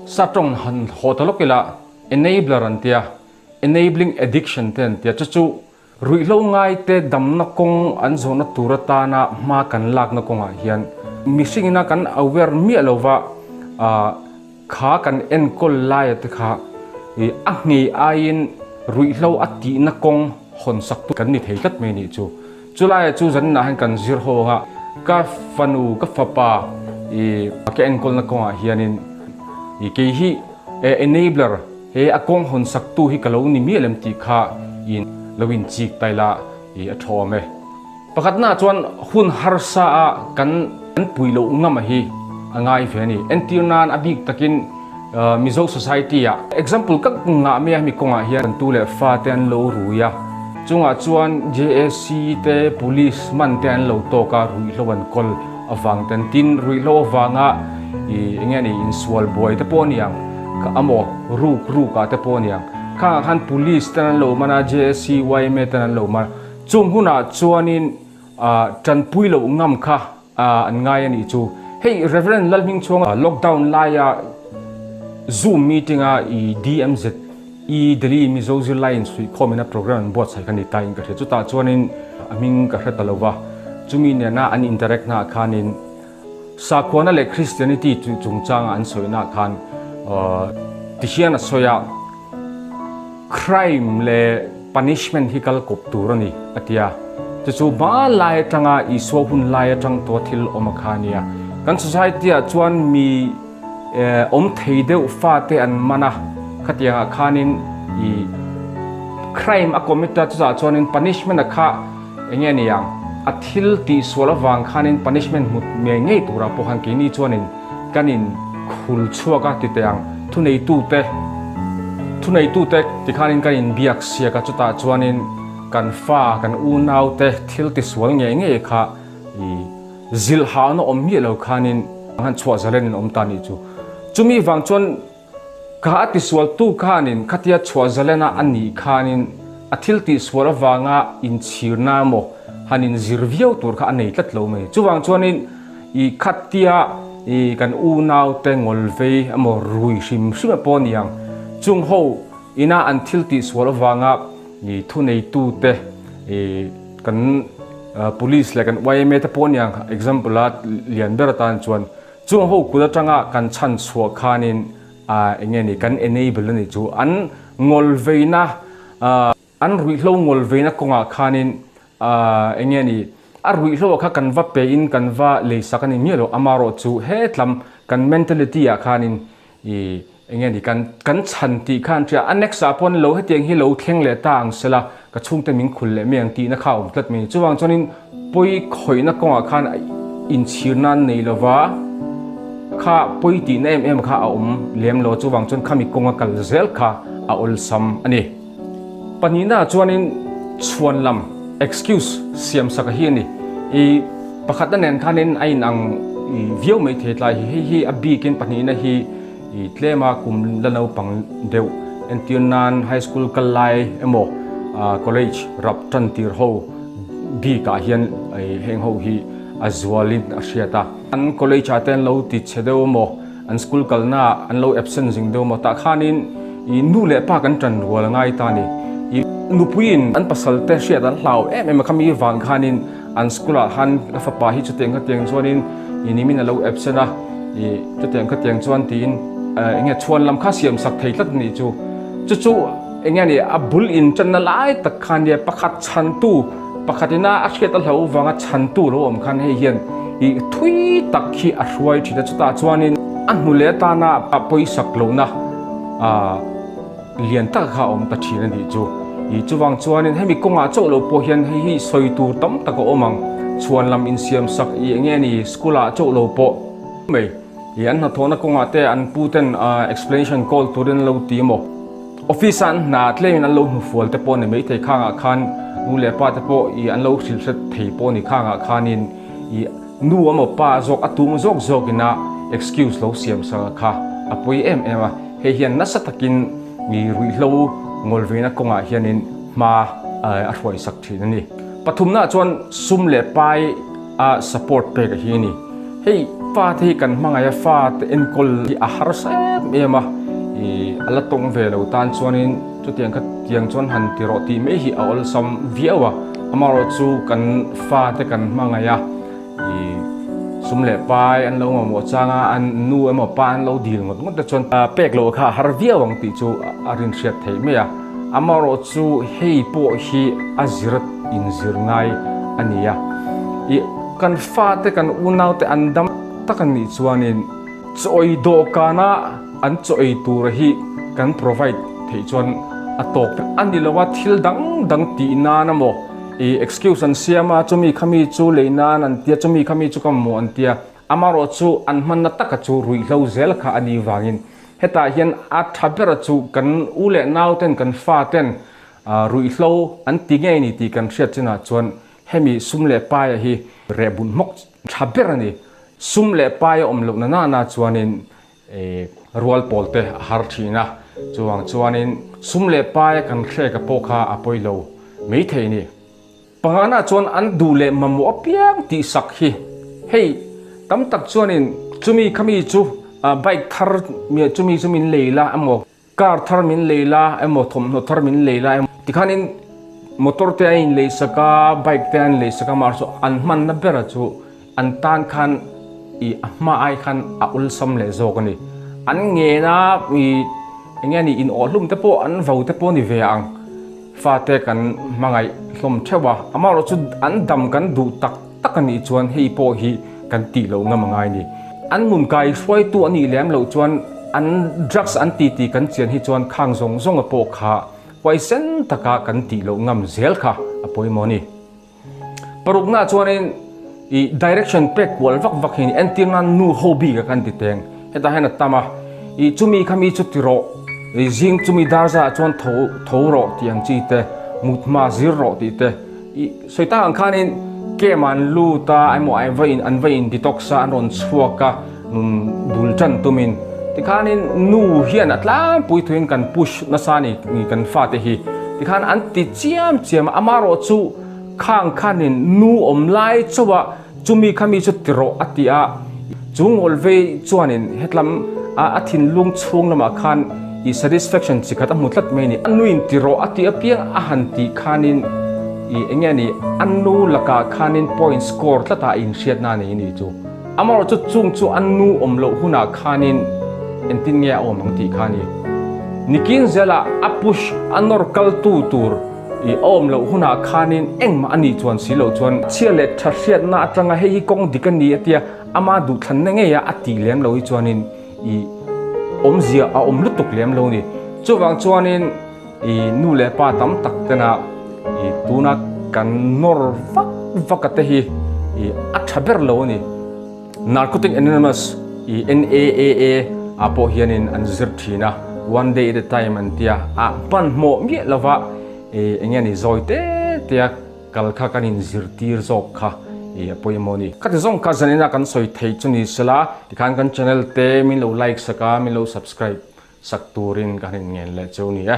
Saptawng han haw ta lawk ila enabler an tia, enabling addiction te an tia, chu chu ruihhlo ngaite damna kawng an zawhna tur atana hma kan lakna kawngah hian mihring ina kan aware miah lova kha kan enkawl laia te kha a nghei aiin ruihhlo a tihna kawng hawn sak tu kan ni thei tlat mai nih chu. Chulaiah chu zaninah hian kan zir ho anga ka fanu ka fapa i ka enkawlna kawngah hianin i kei hi enabler he a kawng hawn sak tu hi ka lo ni miah lem tih kha i lo inchik taila i a tha awm e. Pakhatnaah chuan hun harsa a kan kan pui loh ngam a hi a ngai ve a ni. Entir nan a bik takin Mizo society ah example ka ngah mai a hemi kawngah hian kan tu leh fa te an lo rui a, chungah chuan JAC te police man te an lo tawk a ruihhlo an kawl avang ten tin ruihhlo avanga ih enge ni insual buai te pawh a ni ang amaw ruk ruk ah te pawh a ni ang khangah khan police ten an lo man a JAC yma ten an lo man a. Chung hunah chuanin tanpui loh ngam kha an ngai a nih chu. Hei Rev. Lalhmingchhuanga lockdown laia Zoom meeting a i DMZ i Delhi Mizo zirlai insuihkhawmin a program an buatsaih kha ni ta in ka hria. Chutah chuanin a hming ka hre ta lo va, chumi nena an interact naah khanin Sakhuana leh Christianity chungchanga an sawinaah khan tihian a sawi a, Crime leh punishment hi kal kawp tur a ni, a ti a. Chu chu hma lai atanga Isua hun lai atang tawh thil awm a kha a nia. Kan society ah chuan mi awm thei deuh fate an man a, khatiangah khanin i crime a commit a, chutah chuanin punishment a kha eng nge ni ang, a thil tihsual avang khanin punishment hmu ngei ngei turah pawh khan keini chuanin Kan in khul chhuak a ti teh ang, thuneitute thuneitute tikhanin kan in biak siak a, chutah chuanin kan fa kan unaute thil tisual ngei ngei kha i zilh hahna awm miah lo khanin han chhuah zalen in awm ta nih chu. Chumi vang chuan kha a tisualtu khanin khatia chhuah zalena a nih khanin a thil tihsual avanga inchhirna emaw han inzir viau tur kha a nei tlat lo mai. Chuvang chuanin I khatia i kan unaute ngawlvei emaw rui hrim hrim a pawh a ni ang. Chung ho ina an thil tihsual avanga i thuneitute i kan police leh kan yma te pawh a ni ang example a lian ber atan chuan chung ho kut atanga kan chhan chhuah khanin eng nge ni kan enable a nih chu an ngawlveina An ruihhlo ngawlveina kawngah khanin eng nge ni, a ruihhlo ah kha kan va pe in kan va leisak a ni miah lo, amarawh chu hetlam kan mentality ah khanin i eng nge ni kan kan chhan tih kha an hria, a next ah pawn lo hetiang hi lo thleng leh ta ang sela ka chhungte min khul leh mai ang tihna kha a awm tlat mai ni. Chuvang chuanin pawi khawihna kawngah khan inchhir nan nei lova kha pawi tihna em em kha a awm lem lo, chuvang chuan khami kawnga kal zel kha a awlsam a ni. Pahnihna chuanin chhuan lam, excuse, siam sak a hi a ni. I pakhatna nen khanin a inang viau mai thei tlai hi. Hei hi a bikin pahnihna hi i tlema kum la naupang deuh entir nan high school kal lai emaw college rap tan tir ho bikah hian heng ho hi a zualin a hriat a. An college ah te an lo ti chhe deuh emaw An school kalna ah an lo absent zing deuh maw tah khanin i nu leh pa kan tan rual a ngai ta a ni. I nupuiin an pasal te hriat an hlau em em a khami vang khanin an school ah khan ka fapa hi chutiang khatiang chuanin i nimin a lo absent a i chutiang khatiang chuan tiin eng nge chhuan lam kha siam sak thei tlat a nih chu. Chu chu eng nge ni a bul in tanna lai tak khan nia pakhat chhantu Pakhat ina a hriat a hlo vanga chhantu lo awm khan hei hian i thui tak hi a hruai thin a, chutah chuanin a hnu leh atana a pawisak lohna lian tak kha a awm ta thin a nih chu. I chuvang chuanin hemi kawngah chauh lo pawh hian hei hi sawi tur tam tak a awm ang, chhuan lam insiam sak i eng nge ni school ah chauh lo pawh mai i an hnathawhna kawngah te an pu ten explanation call turin an lo ti maw? Office a an hna tlemin an lo hnufual te pawh ni maithei khangah khan nu leh pa te pawh i an lo hrilh hret thei pawh ni khangah khanin i nu emaw pa zawk a tum zawk zawk ina excuse lo siam sak a kha a pawi em em a, hei hian nasa takin i ruihhlo ngawlveina kawngah hianin hma a hruai sak thin a ni. Pathumna chuan sum leh pai a support pek a hi a ni. Hei fa te hi kan hmangaih a fa te enkawl hi a harsa em em a, ih a la tawng ve lo tan chuanin chutiang kha tiang chuan han ti rawh tih mai hi a awlsam viau a, amaherawhchu kan fate kan hmangaih a, ih sum leh pai an lo mamawh chang a, an nu emaw pa an lo dil ngawt ngawt te chuan pek loh kha a har viau ang tih chu a rinhriat theih mai a, amaherawhchu hei pawh hi a zir inzir ngai a ni a, ih kan fate kan unaute an dam tak a nih chuanin chaw ei dawhkana an chaw ei tur hi kan provide theih chuan a tawk a ni lo a, thil dang dang tih nan emaw ih excuse an siam a, chumi khami chu lei nan an tia, chumi khami chu ka mamawh an tia, amaherawh chu an hmanna taka chu ruihhlo zel kha a nih vangin hetah hian a tha bera chu kan u leh nau ten kan fa ten ruihhlo an ti ngei a ni tih kan hriat chinah chuan hemi sum leh paia hi reh bun hmawk tha ber a ni. Sum leh pai a awm loh na nana chuanin rual pawl te a har thin a, chuvang chuanin sum leh pai kan hrek a pawh kha a pawi lo mai thei a ni. Pangana chuan an duh leh mamawh apiang tih sak hi hei tam tak chuanin chumi khami chu bike thar chumi chu min lei la emaw Car thar min lei la emaw thawmhnaw thar min lei la emaw tikhanin motor te a in lei sak a, bike te a in lei sak a mahse an hmanna bera chu an tan khan ih a hma ai khan a awlsam leh zawk a ni. An ngen a ih eng nge ni in awh hlum te pawh an vo te pawh a ni ve ang. Fate kan hmangaih hlawm theuh a, amaherawh chu an dam kan duh tak tak a nih chuan hei pawh hi kan tih loh ngam a ngai ni. An nun kai hruaitu a nih lem loh chuan an drugs an ti tih kan chian hi chuan khang zawng zawng a pawh kha huaisen taka kan tih loh ngam zel kha a pawimawh a ni. Parukna chuanin i direction pek kual vak vak hi entir nan nu ho bik a kan ti teng. Hetah hian a tam a, i chumi kha mi chu ti rawh, i zing chumi dar zah chuan tho tho rawh tih ang chi te, mut hma zir rawh tih te. I sawi tak ang khanin camp ah an lut a, emaw an va in an va in detox a, an rawn chhuak a, nun bul tan tumin. Tikhanin nu hian a tlangpui thuin kan push nasa a ni kan fate hi. Tikhan an ti chiam chiam a, amaherawh chu khang khanin nu awm lai chauh a chumi khami chu ti rawh a ti a, chu ngawl vei chuanin hetlam a a thinlung chhung lamah khan i satisfaction chi khat a hmu tlat mai a ni. A nuin ti rawh a tih apiang a han tih khanin i eng nge ni a nu lakah khanin point score tlatah a inhriatna a nei a ni chu. Amaherawh chu chung chu a nu awm loh hunah khanin engtin nge a awm ang tih kha a ni. Nikin zelah a push a nawr kaltu tur i a awm loh hunah khanin engmah a nih chuan si loh chuan chhia leh tha hriatna atanga hei hi kawng dik a ni a tia ama duhthlanna ngei a a tih lem lo hi chuanin i awmzia a awm lutuk lem lo a ni. Chuvang chuanin i nu leh pa tam tak tena i tuna kan nawr vak vak a te hi i a tha ber lo a ni. Narcotic Anonymous i NAAA ah pawh hianin an zir thin a, one day at a time an tia a hmanhmawh miah lova i eng nge ni zawi te te a kal kha kan inzirtir zawk kha i a pawimawh a ni. Khati zawng kha zanina kan sawi theih chu ni sela tikhan kan channel te min lo like sak a, min lo subscribe sak turin ka han inngen leh chu ni e.